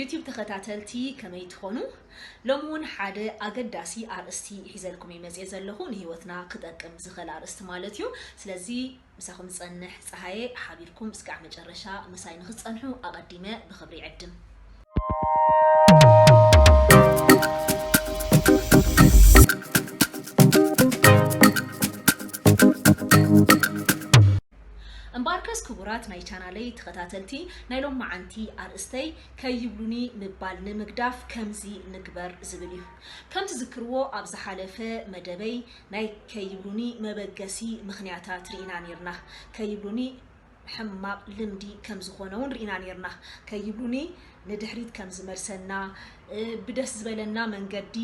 ዩቲዩብ ተኸታተልቲ ከመይ ትኾኑ? ሎሚ እውን ሓደ ኣገዳሲ ኣርእስቲ ሒዘልኩም እየ መፅየ ዘለኹ፣ ንህይወትና ክጠቅም ዝኽእል ኣርእስቲ ማለት እዩ። ስለዚ ምሳኹም ዝፀንሕ ፀሃየ ሓቢርኩም እስካዕ መጨረሻ ምሳይ ንክትፀንሑ ኣቐዲመ ብኽብሪ ይዕድም። እምበኣርከስ ክቡራት ናይ ቻናለይ ተኸታተልቲ፣ ናይ ሎማዓንቲ ኣርእስተይ ከይብሉኒ ምባል ንምግዳፍ ከምዚ ንግበር ዝብል እዩ። ከም ትዝክርዎ ኣብ ዝሓለፈ መደበይ ናይ ከይብሉኒ መበገሲ ምኽንያታት ርኢና ኔርና። ከይብሉኒ ሕማቕ ልምዲ ከም ዝኾነ እውን ርኢና ኔርና። ከይብሉኒ ንድሕሪት ከም ዝመልሰና፣ እ፣ ብደስ ዝበለና መንገዲ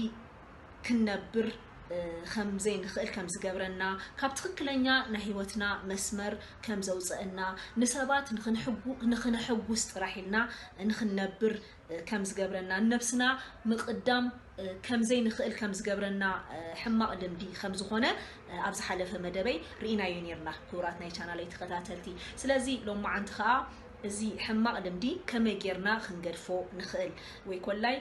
ክንነብር፣ እ፣ ከም ዘይንኽእል ከም ዝገብረና፣ ካብ ትኽክለኛ ናይ ህይወትና መስመር ከም ዘውፅእና፣ ንሰባት ንኽንሕጉ-፣ ንኽነሐጉስ ጥራሕ ኢልና ንኽንነብር፣ እ፣ ከም ዝገብረና፣ ንነብስና ምቕዳም፣ እ፣ ከም ዘይንኽእል ከም ዝገብረና፣ እ፣ ሕማቕ ልምዲ ከም ዝኾነ፣ እ፣ ኣብ ዝሓለፈ መደበይ ርኢናዮ ኔርና። ክቡራት ናይ ቻናለይ ተኸታተልቲ፣ ስለዚ ሎማዓንቲ ኸዓ እዚ ሕማቕ ልምዲ ከመይ ጌርና ክንገድፎ ንኽእል ወይ ኮላይ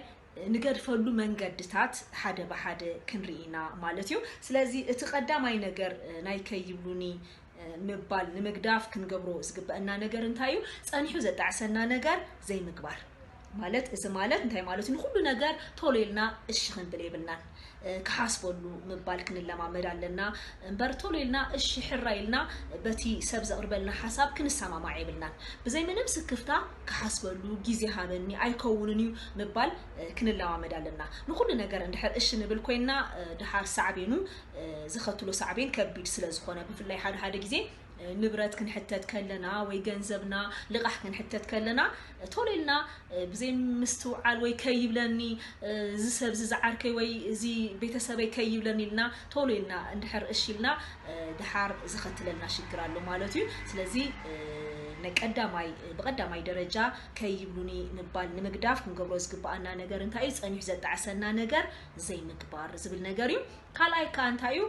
ንገድፈሉ መንገድታት ሓደ ብሓደ ክንርኢ ኢና ማለት እዩ። ስለዚ እቲ ቀዳማይ ነገር፣ እ፣ ናይ ከይብሉኒ፣ እ፣ ምባል ንምግዳፍ ክንገብሮ ዝግበአና ነገር እንታይ እዩ? ጸኒሑ ዘጣዕሰና ነገር ዘይምግባር። ማለት፣ እዚ ማለት እንታይ ማለት እዩ? ንኹሉ ነገር ቶሎ ኢልና እሺ ክንብል የብልናን። እ፣ ክሓስበሉ ምባል ክንለማመድ ኣለና። እምበር ቶሎ ኢልና እሺ ሕራይ ኢልና በቲ ሰብ ዘቕርበልና ሓሳብ ክንሰማማዕ የብልናን። ብዘይ ምንም ስክፍታ ክሓስበሉ፣ ግዜ ሃበኒ፣ ኣይከውንን እዩ ምባል፣ እ፣ ክንለማመድ ኣለና። ንኹሉ ነገር እንድሕር እሺ ንብል ኮይንና፣ እ፣ ድሓር ሳዕቤኑ፣ እ፣ ዘኸትሎ ሳዕቤን ከቢድ ስለ ዝኾነ፣ ብፍላይ ሓደ ሓደ ግዜ፣ እ፣ ንብረት ክንሕተት ከለና ወይ ገንዘብና ልቓሕ ክንሕተት ከለና፣ እ፣ ቶሎ ኢልና፣ እ፣ ብዘይ ምስትውዓል ወይ ከይብለኒ፣ እ፣ እዚ ሰብ እዚ ዝዓርከይ ወይ እዚ ቤተሰበይ ከይብለኒ ኢልና ቶሎ ኢልና እንድሕር እሺ ኢልና፣ እ፣ ድሓር ዘኸትለልና ሽግር ኣሎ ማለት እዩ። ስለዚ፣ እ፣ ናይ ቀዳማይ፣ ብቐዳማይ ደረጃ ከይብሉኒ ምባል ንምግዳፍ ክንገብሮ ዝግበኣና ነገር እንታይ እዩ? ጸኒሑ ዘጣዕሰና ነገር ዘይምግባር ዝብል ነገር እዩ። ካልኣይ ከኣ እንታይ እዩ?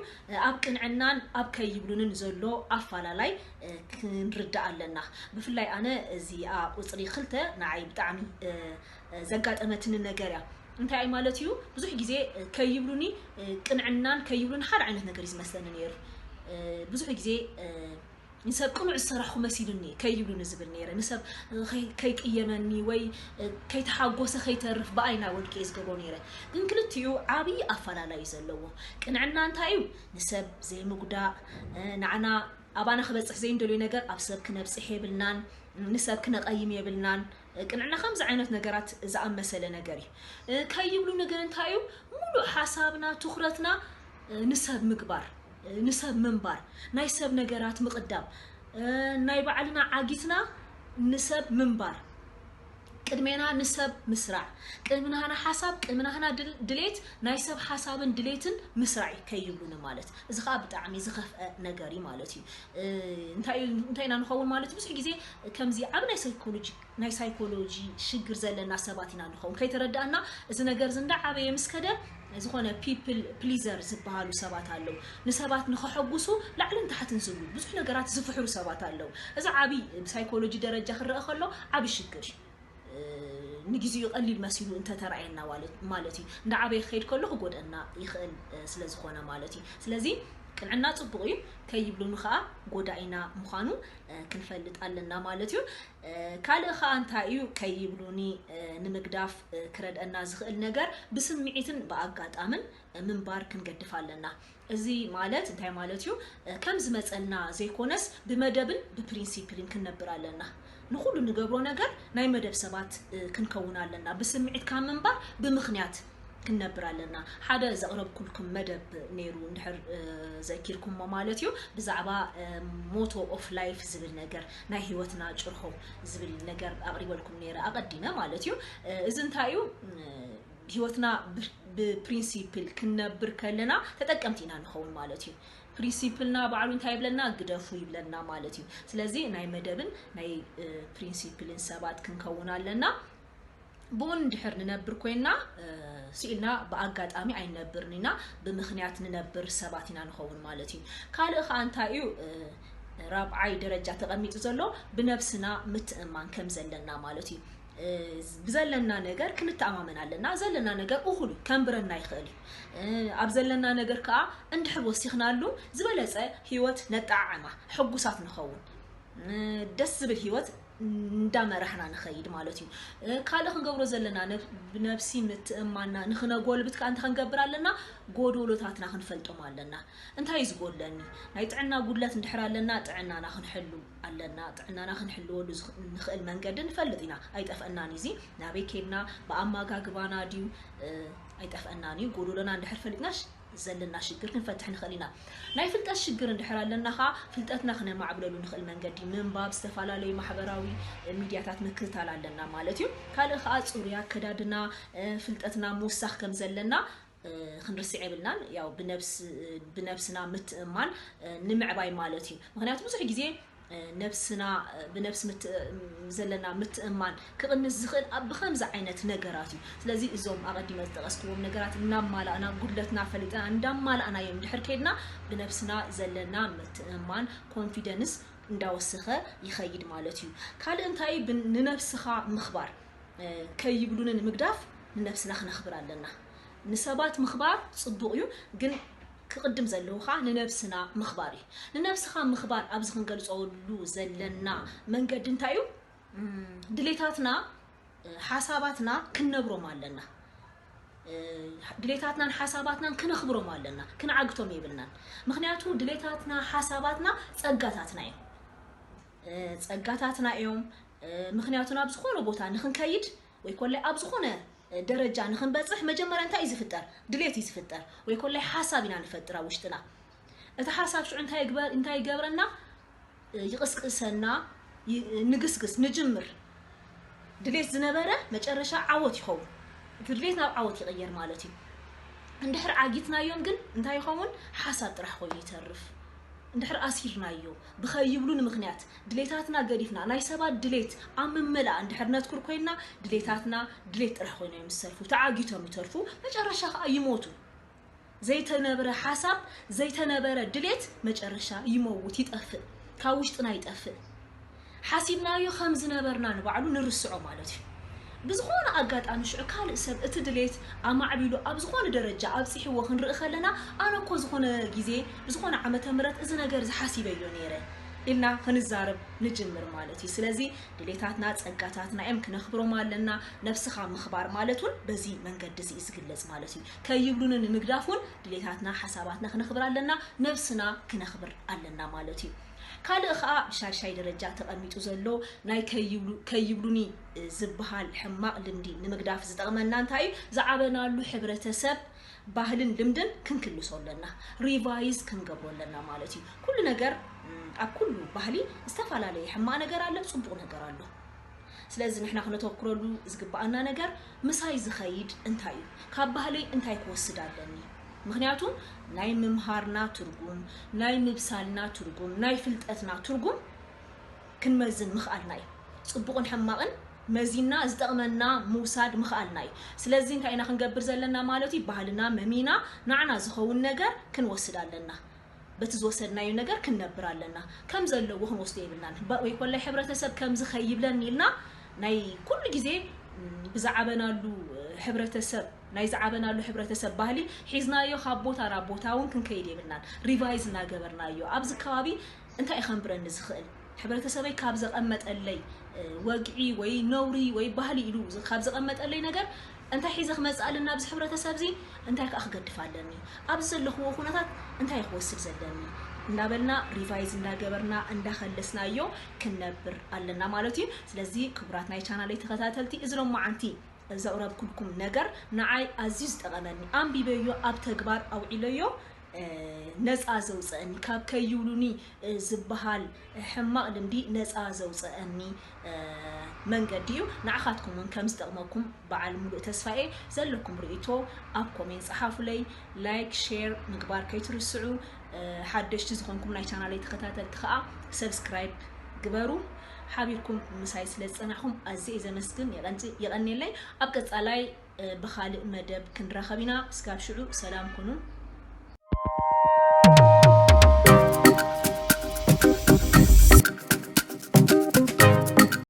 ኣብ ቅንዕናን ኣብ ከይብሉንን ዘሎ ኣፋላላይ፣ እ፣ ክንርዳእ ኣለና። ብፍላይ ኣነ እዚኣ ቁጽሪ ክልተ ንዓይ ብጣዕሚ፣ እ፣ እ፣ ዘጋጠመትኒ ነገር እያ። እንታይ ማለት እዩ? ብዙሕ ግዜ፣ እ፣ ከይብሉኒ፣ እ፣ ቅንዕናን ከይብሉኒ ሓደ ዓይነት ነገር እዩ ዝመስለኒ ነይሩ። እ፣ ብዙሕ ግዜ፣ እ፣ ንሰብ ቅኑዕ ዝሰራሕኹ መሲሉኒ ከይብሉኒ ዝብል ነይረ። ንሰብ ከይ-፣ ከይቅየመኒ ወይ ከይተሓጎሰ ከይተርፍ ብኣይና ወድቂ እየ ዝገብሮ ነይረ። ግን ክልቲኡ ዓብዪ ኣፈላላይ እዩ ዘለዎ። ቅንዕና እንታይ እዩ? ንሰብ ዘይምጉዳእ፣ ንዓና ኣባና ክበፅሕ ዘይንደልዮ ነገር ኣብ ሰብ ክነብፅሕ የብልናን፣ ንሰብ ክነቐይም የብልናን። ቅንዕና ከምዚ ዓይነት ነገራት ዝኣመሰለ ነገር እዩ። ከይብሉኒ ግን እንታይ እዩ? ሙሉእ ሓሳብና፣ ትኹረትና ንሰብ ምግባር፣ ንሰብ ምንባር፣ ናይ ሰብ ነገራት ምቕዳም፣ ናይ ባዕልና ዓጊትና ንሰብ ምንባር፣ ቅድሜና ንሰብ ምስራዕ፣ ቅድሚ ናህና ሓሳብ፣ ቅድሚ ናህና ድል-፣ ድሌት፣ ናይ ሰብ ሓሳብን ድሌትን ምስራዕ እዩ ከይብሉኒ ማለት። እዚ ኸዓ ብጣዕሚ ዝኸፍአ ነገር እዩ ማለት እዩ። እ፣ እንታይ እዩ፣ እንታይ ኢና ንኸውን ማለት እዩ? ብዙሕ ግዜ ከምዚ ዓቢ ናይ ሳይኮሎጂ፣ ናይ ሳይኮሎጂ ሽግር ዘለና ሰባት ኢና ንኸውን። ከይተረዳእና እዚ ነገር እዚ እንዳዓበየ ምስ ከደ፣ ዝኾነ ፒፕል ፕሊዘር ዝበሃሉ ሰባት ኣለዉ። ንሰባት ንኸሐጉሱ ላዕልን ታሕትን ዝብሉ ብዙሕ ነገራት ዝፍሕሩ ሰባት ኣለዉ። እዚ ዓቢ ብሳይኮሎጂ ደረጃ ክረአ ከሎ ዓቢ ሽግር እዩ። እ፣ ንግዜኡ ቀሊል መሲሉ እንተተራእየና ዋለ-፣ ማለት እዩ። እንዳዓበየ ክኸይድ ከሎ ክጎድአና ይኽእል፣ እ፣ ስለ ዝኾነ ማለት እዩ። ስለዚ ቅንዕና ጽቡቕ እዩ፣ ከይብሉኒ ኸኣ ጎዳኢና ምዃኑ፣ እ፣ ክንፈልጥ ኣለና ማለት እዩ። እ፣ ካልእ ኸኣ እንታይ እዩ? ከይብሉኒ፣ እ፣ ንምግዳፍ፣ እ፣ ክረድአና ዝኽእል ነገር ብስምዒትን ብኣጋጣምን፣ እ፣ ምንባር ክንገድፍ ኣለና። እዚ ማለት እንታይ ማለት እዩ? እ፣ ከም ዝመጸልና ዘይኮነስ ብመደብን ብፕሪንሲፕልን ክንነብር ኣለና። ንኹሉ ንገብሮ ነገር ናይ መደብ ሰባት፣ እ፣ ክንከውን ኣለና። ብስምዒት ካብ ምንባር ብምኽንያት ክንነብር ኣለና። ሓደ ዘቕረብኩልኩም መደብ ነይሩ እንድሕር፣ እ፣ ዘኪርኩሞ ማለት እዩ። ብዛዕባ፣ እ፣ ሞቶ ኦፍ ላይፍ ዝብል ነገር፣ ናይ ህይወትና ጭርሖ ዝብል ነገር ኣቕሪበልኩም ነይረ ኣቐዲመ ማለት እዩ። እ፣ እዚ እንታይ እዩ? እ፣ ህይወትና ብ-፣ ብፕሪንሲፕል ክንነብር ከለና ተጠቀምቲ ኢና ንኸውን ማለት እዩ። ፕሪንሲፕልና ባዕሉ እንታይ ይብለና? ግደፉ ይብለና ማለት እዩ። ስለዚ ናይ መደብን ናይ፣ እ፣ ፕሪንሲፕልን ሰባት ክንከውን ኣለና። ብኡ እንድሕር ንነብር ኮይንና፣ እ፣ ስኢልና ብኣጋጣሚ ኣይንነብርን ኢና፣ ብምኽንያት ንነብር ሰባት ኢና ንኸውን ማለት እዩ። ካልእ ኸኣ እንታይ እዩ? እ፣ ራብዓይ ደረጃ ተቐሚጡ ዘሎ ብነብስና ምትእምማን ከም ዘለና ማለት እዩ። ብዘለና ነገር ክንተኣማመን ኣለና። ዘለና ነገር እኹል እዩ፣ ከንብረና ይኽእል እዩ። ኣብ ዘለና ነገር ከዓ እንድሕር ወሲኽናሉ ዝበለፀ ህይወት ነጣዓዕማ፣ ሕጉሳት ንኸውን፣ ደስ ዝብል ህይወት እንዳመራሕና ንኸይድ ማለት እዩ። ካልእ ክንገብሮ ዘለና፣ ብነብሲ ምትእማና ንኽነጎልብት ከዓ እንታይ ክንገብር ኣለና? ጎዶሎታትና ክንፈልጦም ኣለና። እንታይ እዩ ዝጎድለኒ? ናይ ጥዕና ጉድለት እንድሕር ኣለና፣ ጥዕናና ክንሕሉ ኣለና። ጥዕናና ክንሕልወሉ ንኽእል መንገዲ ንፈልጥ ኢና፣ ኣይጠፍአናን እዩ። እዚ ናበይ ከድና፣ ብኣመጋግባና ድዩ፣ ኣይጠፍአናን እዩ። ጎዶሎና እንድሕር ፈሊጥናሽ ዘለና ሽግር ክንፈትሕ ንኽእል ኢና። ናይ ፍልጠት ሽግር እንድሕር ኣለና ኸዓ፣ ፍልጠትና ክነማዕብለሉ ንኽእል መንገዲ ምንባብ፣ ዝተፈላለዩ ማሕበራዊ ሚድያታት ምክትታል ኣለና ማለት እዩ። ካልእ ኸዓ፣ ፅሩይ ኣከዳድና፣ ፍልጠትና ምውሳኽ ከም ዘለና ክንርስዕ የብልናን። ያው ብነብስና ምትእማን ንምዕባይ ማለት እዩ። ምክንያቱ ብዙሕ ግዜ ነብስና፣ ብነብሲ ዘለና ምትእማን ክቕንስ ዝኽእል ኣብ ብኸምዚ ዓይነት ነገራት እዩ። ስለዚ እዞም ኣቐዲመ ዝጠቐስክዎም ነገራት እናማላእና፣ ጉድለትና ፈሊጥና እንዳማላእናዮም ድሕር ከይድና፣ ብነብስና ዘለና ምትእማን፣ ኮንፊደንስ እንዳወሰኸ ይኸይድ ማለት እዩ። ካልእ እንታይ? ንነብስኻ ምኽባር፣ ከይብሉኒ ንምግዳፍ ንነብስና ክነኽብር ኣለና። ንሰባት ምኽባር ጽቡቕ እዩ፣ ግን ክቕድም ዘለዎ ኸዓ ንነብስና ምኽባር እዩ። ንነብስኻ ምኽባር ኣብዚ ክንገልጸሉ ዘለና መንገዲ እንታይ እዩ? ድሌታትና፣ ሓሳባትና ክንነብሮም ኣለና። ድሌታትናን ሓሳባትናን ክነኽብሮም ኣለና፣ ክንዓግቶም የብልናን። ምክንያቱ ድሌታትና፣ ሓሳባትና ጸጋታትና እዮም። ጸጋታትና እዮም። ምክንያቱ ናብ ዝኾነ ቦታ ንክንከይድ ወይ ኮላይ ኣብ ዝኾነ ደረጃ ንክንበፅሕ መጀመርያ እንታይ እዩ ዝፍጠር? ድሌት እዩ ዝፍጠር። ወይ ኮላይ ሓሳብ ኢና ንፈጥር ኣብ ውሽጥና። እቲ ሓሳብ ሽዑ እንታይ ይገብረና? ይቕስቅሰና። ንግስግስ፣ ንጅምር። ድሌት ዝነበረ መጨረሻ ዓወት ይኸውን። እቲ ድሌት ናብ ዓወት ይቕየር ማለት እዩ። እንድሕር ዓጊትናዮም ግን እንታይ ይኸውን? ሓሳብ ጥራሕ ኮይኑ ይተርፍ። እንድሕር ኣሲርናዮ ብኸይብሉ ንምኽንያት ድሌታትና ገዲፍና ናይ ሰባት ድሌት ኣብ ምምላእ እንድሕር ነትኩር ኮይንና፣ ድሌታትና ድሌት ጥራሕ ኮይኖም ይሰርፉ፣ ተዓጊቶም ይተርፉ፣ መጨረሻ ከዓ ይሞቱ። ዘይተነብረ ሓሳብ፣ ዘይተነበረ ድሌት መጨረሻ ይመውት፣ ይጠፍእ፣ ካብ ውሽጥና ይጠፍእ። ሓሲብናዮ ከም ዝነበርና ንባዕሉ ንርስዖ ማለት እዩ። ብዝኾነ ኣጋጣሚ ሽዑ ካልእ ሰብ እቲ ድሌት ኣማዕቢሉ ኣብ ዝኾነ ደረጃ ኣብፂሕዎ ክንርኢ ከለና፣ ኣነ እኮ ዝኾነ ግዜ ብዝኾነ ዓመተ ምህረት እዚ ነገር እዚ ሓሲበዮ ነይረ ኢልና ክንዛረብ ንጅምር ማለት እዩ። ስለዚ ድሌታትና ጸጋታትና እዮም፣ ክነኽብሮም ኣለና። ነብስኻ ምኽባር ማለት እውን በዚ መንገዲ እዚ እዩ ዝግለጽ ማለት እዩ። ከይብሉኒ ንምግዳፍ እውን ድሌታትና፣ ሓሳባትና ክነኽብር ኣለና፣ ነብስና ክነኽብር ኣለና ማለት እዩ። ካልእ ኸዓ ብሻድሻይ ደረጃ ተቐሚጡ ዘሎ ናይ ከይብሉኒ ዝበሃል ሕማቕ ልምዲ ንምግዳፍ ዝጠቕመና እንታይ እዩ? ዝዓበናሉ ሕብረተሰብ ባህልን ልምድን ክንክልሶ ኣለና፣ ሪቫይዝ ክንገብሮ ኣለና ማለት እዩ። ኩሉ ነገር ኣብ ኩሉ ባህሊ ዝተፈላለየ ሕማቕ ነገር ኣሎ፣ ጽቡቕ ነገር ኣሎ። ስለዚ ንሕና ክነተኩረሉ ዝግባኣና ነገር ምሳይ ዝኸይድ እንታይ እዩ? ካብ ባህለይ እንታይ ክወስድ ኣለኒ? ምክንያቱ ናይ ምምሃርና ትርጉም፣ ናይ ምብሳልና ትርጉም፣ ናይ ፍልጠትና ትርጉም ክንመዝን ምኽኣልና እዩ። ጽቡቕን ሕማቕን መዚና ዝጠቕመና ምውሳድ ምኽኣልና እዩ። ስለዚ እንታይ ኢና ክንገብር ዘለና ማለት እዩ? ባህልና መሚና ንዓና ዝኸውን ነገር ክንወስድ ኣለና። በቲ ዝወሰድናዮ ነገር ክንነብር ኣለና። ከም ዘለዎ ክንወስዶ የብልናን። ወይ ኮላይ ሕብረተሰብ ከምዚ ከይብለኒ ኢልና ናይ ኩሉ ግዜ ብዝዓበናሉ ሕብረተሰብ፣ ናይ ዝዓበናሉ ሕብረተሰብ ባህሊ ሒዝናዮ ካብ ቦታ ናብ ቦታ እውን ክንከይድ የብልናን። ሪቫይዝ እናገበርናዮ ኣብዚ ከባቢ እንታይ እዩ ከንብረኒ ዝኽእል? ሕብረተሰበይ ካብ ዘቐመጠለይ ወግዒ ወይ ነውሪ ወይ ባህሊ ኢሉ ካብ ዘቐመጠለይ ነገር እንታይ ሒዘ ክመፅእ ኣለኒ? ኣብዚ ሕብረተሰብ እዚ እንታይ ከዓ ክገድፍ ኣለኒ? ኣብዚ ዘለኽዎ ኩነታት እንታይ ክወስድ ዘለኒ? እንዳበልና ሪቫይዝ እንዳገበርና እንዳኸለስናዮ ክንነብር ኣለና ማለት እዩ። ስለዚ ክቡራት ናይ ቻናለይ ተኸታተልቲ፣ እዚ ሎማዓንቲ ዘቕረብኩልኩም ነገር ንዓይ ኣዝዩ ዝጠቐመኒ፣ ኣንቢበዮ ኣብ ተግባር ኣውዒለዮ ነፃ ዘውፀአኒ፣ ካብ ከይብሉኒ ዝበሃል ሕማቕ ልምዲ ነፃ ዘውፀአኒ መንገዲ እዩ። ንዓኻትኩም እውን ከም ዝጠቕመኩም በዓል ሙሉእ ተስፋ እየ። ዘለኩም ርእይቶ ኣብ ኮሜንት ጸሓፉለይ። ላይክ፣ ሼር ምግባር ከይትርስዑ። ሓደሽቲ ዝኾንኩም ናይ ቻናለይ ተኸታተልቲ ከዓ ሰብስክራይብ ግበሩ። ሓቢርኩም ምሳይ ስለ ዝጸናሕኩም ኣዝየ እየ ዘመስግን። የቐንየለይ። ኣብ ቀጻላይ ብኻልእ መደብ ክንራኸብ ኢና። እስካብ ሽዑ ሰላም ኩኑ።